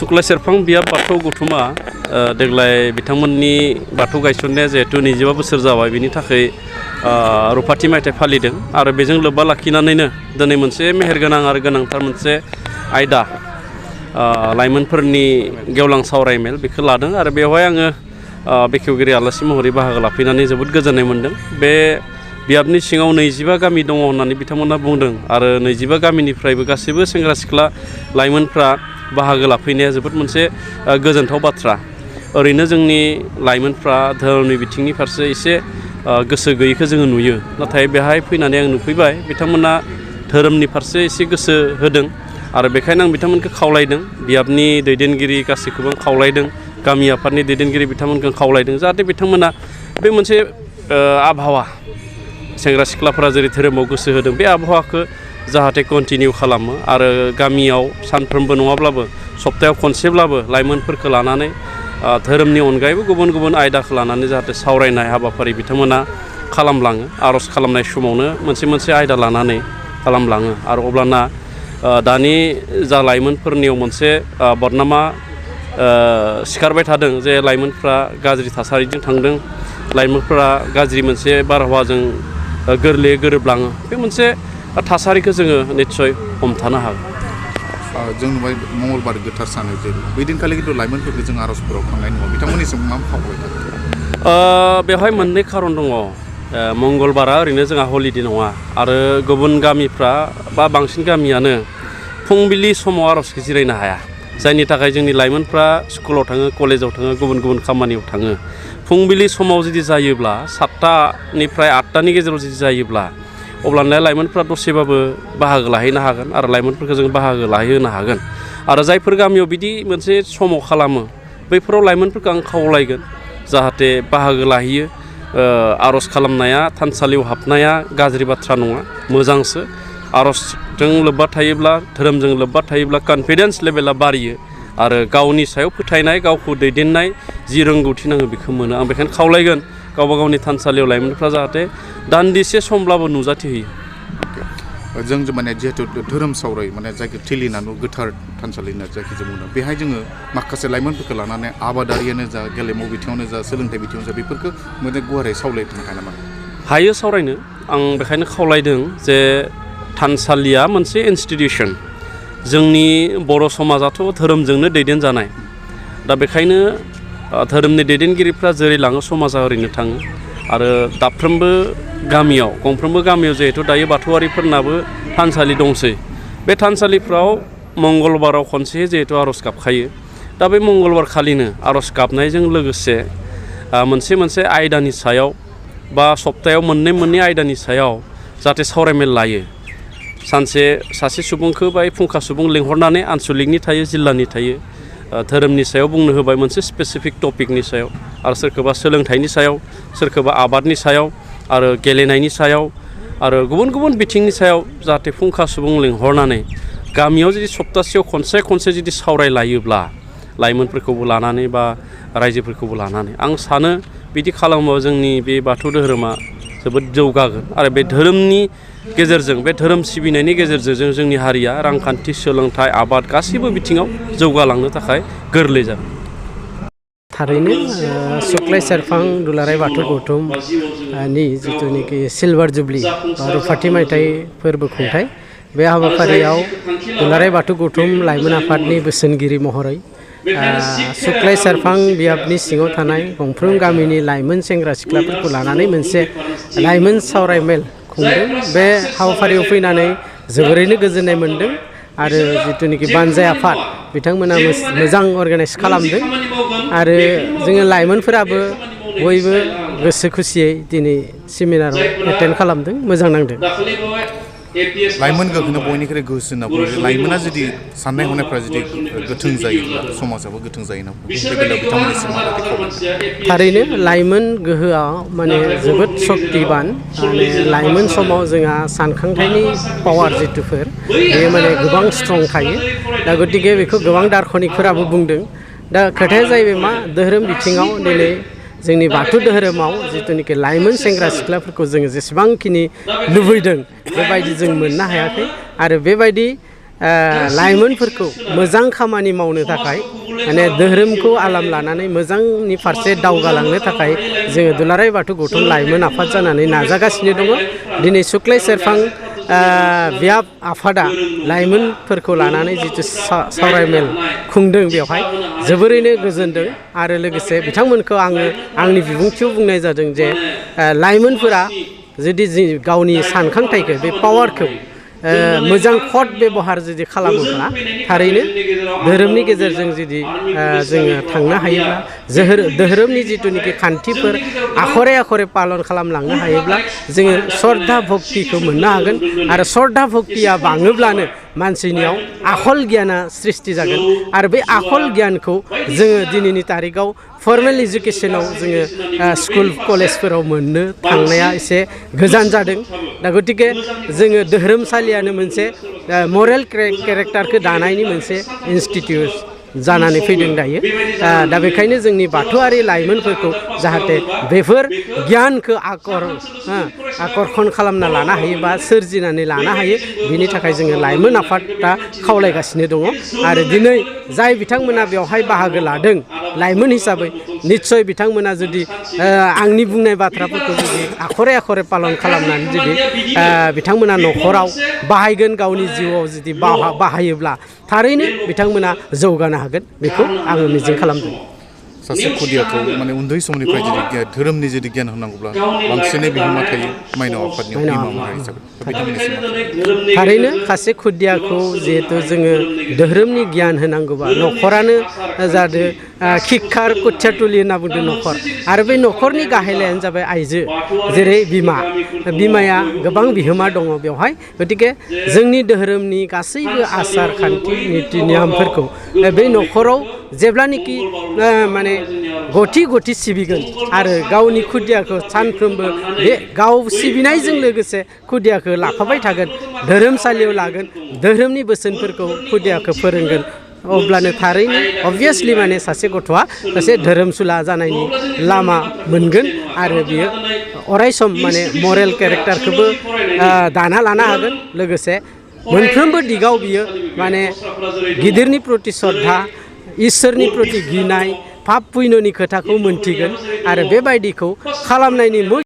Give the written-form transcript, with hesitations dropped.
सुक्लाय सेरफां बियाब बाथौ गौथुमा देग्लाय बिथांमोननि बाथौ गायसननाया जिहेतु 25 बोसोर जाबाय बिनि थाखाय रुफाथि मायथाइ फालिदों आरो बेजों लोब्बा लाखिनानैनो दिनै मोनसे मेहेरगोनां आरो गोनांथार मोनसे आयदा लाइमोनफोरनि गेवलां सावरायमेल बेखौ लादों आरो बेवहाय आङो बेखेवगिरि आलासि महरै बाहागो लाफैनानै जोबोद गोजोननाय मोन्दों। बे बियाबनि सिङाव 25 गामि दङ होननानै बिथांमोना बुंदों आरो 25 गामिनिफ्रायबो गासैबो सेंग्रा सिख्ला लाइमोनफ्रा बाहागो लाफैनाया जोबोद मोनसे गोजोनथाव बाथ्रा। ओरैनो जोंनि लाइमोनफ्रा धोरोमनि बिथिंनि फारसे एसे गोसो गैयैखौ जोङो नुयो, नाथाय बेहाय फैनानै आं नुफैबाय बिथांमोना धोरोमनि फारसे एसे गोसो होदों आरो बेखायनो आं बिथांमोनखौ खावलायदों, बियाबनि दैदेनगिरि गासैखौबो खावलायदों, गामि आफादनि दैदेनगिरि बिथांमोनखौ खावलायदों जाहाथे बिथांमोना बे मोनसे आबहावा सेंग्रा सिख्लाफोरा जेरै धोरोमाव गोसो होदों बे आबहावाखौ जाहाथे कन्टिनिउ खालामो आरो गामियाव सानफ्रोमबो नङाब्लाबो सप्तायाव खनसेब्लाबो लाइमोनफोरखौ लानानै धोरोमनि अनगायैबो गुबुन गुबुन आयदाखौ लानानै जाहाथे सावरायनाय हाबाफारि बिथांमोना खालामलाङो, आर'ज खालामनाय समावनो मोनसे आयदा लानानै खालामलाङो आरो अब्लाना दानि जा लाइमोनफोरनियाव मोनसे बदनामा सिखारबाय थादों जे लाइमोनफ्रा गाज्रि थासारिजों थांदों, लाइमोनफ्रा गाज्रि मोनसे बारहावाजों गोरलैयै गोरोबलाङो, बे मोनसे थासारिखौ जोङो निस्सय हमथानो हागोन। जों नुबाय मंगलबार गोथार सान जे बै दिनखालि खिन्थु लाइमोनफोरखौ जों आर'जफोराव थांनाय नुवा, बिथांमोननिसिम मा खावलायदों? बेवहाय मोननै खारन दङ। मंगलबारा ओरैनो जोंहा हलिडे नङा आरो गुबुन गामिफ्रा बा बांसिन गामियानो फुंबिलि समाव आर'जखौ जिरायनो हाया, जायनि थाखाय जोंनि लाइमोनफ्रा स्कुलाव थाङो, कलेजाव थाङो, गुबुन गुबुन खामानियाव थाङो। फुंबिलि समाव जुदि जायोब्ला 7टानिफ्राय 8टानि गेजेराव जुदि जायोब्ला अब्लाना लाइमोनफ्रा दसेबाबो बाहागो लाहैनो हागोन आरो लाइमोनफोरखौ जों बाहागो लाहैहोनो हागोन आरो जायफोर गामियाव बिदि मोनसे समाव खालामो बैफोराव लाइमोनफोरखौ आं खावलायगोन जाहाथे बाहागो लाहैयो। आर'ज खालामनाया, थानसालियाव हाबनाया गाज्रि बाथ्रा नङा, मोजांसो। आर'जजों लोब्बा थायोब्ला, धोरोमजों लोब्बा थायोब्ला कनफिडेन्स लेभेला बारियो आरो गावनि सायाव फोथायनाय, गावखौ दैदेननाय जि रोंगौथि नाङो बेखौ मोनो। आं बेखायनो खावलायगोन गावबा गावनि थानसालियाव लाइमोनफ्रा जाहाथे दान्दिसे समब्लाबो नुजाथि होयो। जों माने जिहेतु धोरोम सावराय माने जायखौ थिलिनानै गोथार थानसालि होनना जायखौ जों बुङो, बेहाय जोङो माखासे लाइमोनफोरखौ लानानै आबादारियानो जा, गेलेमु बिथिङावनो जा, सोलोंथाइ बिथिङावनो जा, बेफोरखौ मोजां गुवारै सावरायनो हाया नामा? हायो सावरायनो। आं बेखायनो खावलायदों जे थानसालिया मोनसे इनस्टिटिउसन, जोंनि बर' समाजाथ' धोरोमजोंनो दैदेनजानाय, दा बेखायनो धोरोमनि दैदेनगिरिफ्रा जेरै लाङो समाजा ओरैनो थाङो आरो दाफ्रोमबो गामियाव, गंफ्रोमबो गामियाव जिहेथु दायो बाथौआरिफोरनाबो थानसालि दंसै, बे थानसालिफ्राव मंगलबाराव खनसे जिहेथु आर'ज गाबखायो, दा बे मंगलबार खालिनो आर'ज गाबनायजों लोगोसे मोनसे आयदानि सायाव बा सप्तायाव मोननै आयदानि सायाव जाहाथे सावरायमेल लायो। सासे सुबुंखौ बा फुंखा सुबुं लिंहरनानै आनसलिकनि थायो, जिल्लानि थायो, धोरोमनि सायाव बुंनो होबाय मोनसे स्पेसिफिक टपिकनि सायाव आरो सोरखौबा सोलोंथाइनि सायाव, सोरखौबा आबादनि सायाव आरो गेलेनायनि सायाव आरो गुबुन गुबुन बिथिंनि सायाव जाहाथे फुंखा सुबुं लिंहरनानै गामियाव जुदि सप्तासेयाव खनसे जुदि सावरायलायोब्ला लाइमोनफोरखौबो लानानै बा रायजोफोरखौबो लानानै आं सानो बिदि खालामोबा जोंनि बे बाथौ धोरोमा जोबोद जौगागोन आरो बे धोरोमनि गेजेरजों, बे धोरोम सिबिनायनि गेजेरजों जोंनि हारिया रांखान्थि, सोलोंथाइ, आबाद गासैबो बिथिङाव जौगालांनो थाखाय गोरलै जागोन। थारैनो सुक्लाय सेरफां दुलाराय बाथौ गौथुमनि जिथुनिखि सिलभार जुबलि बा रुफाथि मायथाइ फोरबो खुंथाय, बे हाबाफारियाव दुलाराय बाथौ गौथुम लाइमोन आफादनि बोसोनगिरि महरै सुक्लाय सेरफां बियाबनि सिङाव थानाय गंफ्रोम गामिनि लाइमोन सेंग्रा सिख्लाफोरखौ लानानै मोनसे लाइमोन सावरायमेल खुंदों। बे हाबाफारियाव फैनानै जोबोरैनो गोजोननाय मोन्दों आरो जिथुनिखि बानजाय आफाद बिथांमोना मोजां अर्गानाइज खालामदों आरो जोङो लाइमोनफोराबो बयबो गोसो खुसियै दिनै सेमिनाराव एटेन्ड खालामदों, मोजां नांदों। लाइमोन गोहोनो बयनिख्रुइ गोहोसिन होनना बुङो। लाइमोना जुदि साननाय हनायफ्रा जुदि गोथों जायोब्ला समाजाबो गोथों जायो होनना बुङो। बे बेलायाव बिथांमोननिसिम माबायदि खावलायनाय? थारैनो लाइमोन गोहोआ माने जोबोद शक्तिबान। माने लाइमोन समाव जोंहा सानखांथायनि पावार जिथुफोर बेयो माने गोबां स्ट्रं थायो। दा गतिके बेखौ गोबां दार्शनिकफोराबो बुंदों। दा खोथाया जाहैबाय मा, धोरोम बिथिङाव दिनै जोंनि बाथौ धोरोमाव जिथुनिखि लाइमोन सेंग्रा सिख्लाफोरखौ जोङो जेसेबांखिनि लुबैदों बेबायदि जों मोननो हायाखै आरो बेबायदि लाइमोनफोरखौ मोजां खामानि मावनो थाखाय माने धोरोमखौ आलाम लानानै मोजांनि फारसे दावगालांनो थाखाय जोङो दुलाराय बाथौ गौथुम लाइमोन आफाद जानानै नाजागासिनो दङ। दिनै सुक्लाय सेरफां बियाब आफादा लाइमोनफोरखौ लानानै जिथु सावरायमेल खुंदों बेवहाय जोबोरैनो गोजोनदों आरो लोगोसे बिथांमोनखौ आङो आंनि बिबुंथियाव बुंनाय जादों जे लाइमोनफोरा जुदि गावनि सानखांथायखौ बे पावारखौ मोजां खद बेबहार जुदि खालामोब्ला थारैनो धोरोमनि गेजेरजों जुदि जोङो थांनो हायोब्ला धोरोमनि जिथुनिखि खान्थिफोर आखरे आखरे पालन खालामलांनो हायोब्ला जोङो श्रद्धा भक्तिखौ मोननो हागोन आरो श्रद्धा भक्तिया बाङोब्लानो मानसिनियाव आखल गियाना सृष्टि जागोन आरो बे आखल गियानखौ जोङो दिनैनि तारिखाव फर्मेल इडुकेसनाव जोङो स्कुल कलेजफोराव मोननो थांनाया एसे गोजान जादों। दा गतिके जोङो धोरोमसालियानो मोनसे मरेल केरेक्टारखौ दानायनि मोनसे इनस्टिटिउट जानानै फैदों दायो। दा बेखायनो जोंनि बाथौआरि लाइमोनफोरखौ जाहाथे बेफोर गियानखौ आकर्षण खालामना लानो हायो बा सोरजिनानै लानो हायो बिनि थाखाय जोङो लाइमोन आफादा खावलायगासिनो दङ आरो दिनै जाय बिथांमोना बेवहाय बाहागो लादों लाइमोन हिसाबै निस्सय बिथांमोना जुदि आंनि बुंनाय बाथ्राफोरखौ जुदि आखरे आखरे पालन खालामनानै जुदि बिथांमोना न'खराव बाहायगोन गावनि जिउआव जुदि बाहायोब्ला थारैनो बिथांमोना जौगानो हागोन बेखौ आङो मिजिं खालामदों। सासे खुदियाखौ माने उन्दै समनिफ्राय जुदि धोरोमनि जुदि गियान होनांगौब्ला बांसिनै बिहोमा थायो माइनाव आफादनि बिमा माहारि हिसाबै थारैनो सासे खुदियाखौ जिहेथु जोङो धोरोमनि गियान होनांगौबा न'खरानो जादों खिक्षार कथियाथुलि होनना बुंदों न'खर आरो बे न'खरनि गाहायानो जाबाय आइजो जेरै बिमाया गोबां बिहोमा दङ बेवहाय। गतिके जोंनि धोरोमनि गासैबो आसार खान्थि निति नियमफोरखौ बे न'खराव जेब्लानोखि माने गथि सिबिगोन आरो गावनि खुदियाखौ सानफ्रोमबो बे गाव सिबिनायजों लोगोसे खुदियाखौ लाफाबाय थागोन धोरोमसालियाव लागोन धोरोमनि बोसोनफोरखौ खुदियाखौ फोरोंगोन अब्लानो थारैनो अबभियासलि माने सासे गथ'आ सासे धोरोमसुला जानायनि लामा मोनगोन आरो बियो अरायसम माने मरेल केरेक्टारखौबो दाना लानो हागोन लोगोसे मोनफ्रोमबो दिगाव बियो माने गिदिरनि प्रति श्रद्धा इसोरनि प्रति गिनाय पाप पुण्यनि खोथाखौ मोनथिगोन आरो बेबायदिखौ खालामनायनि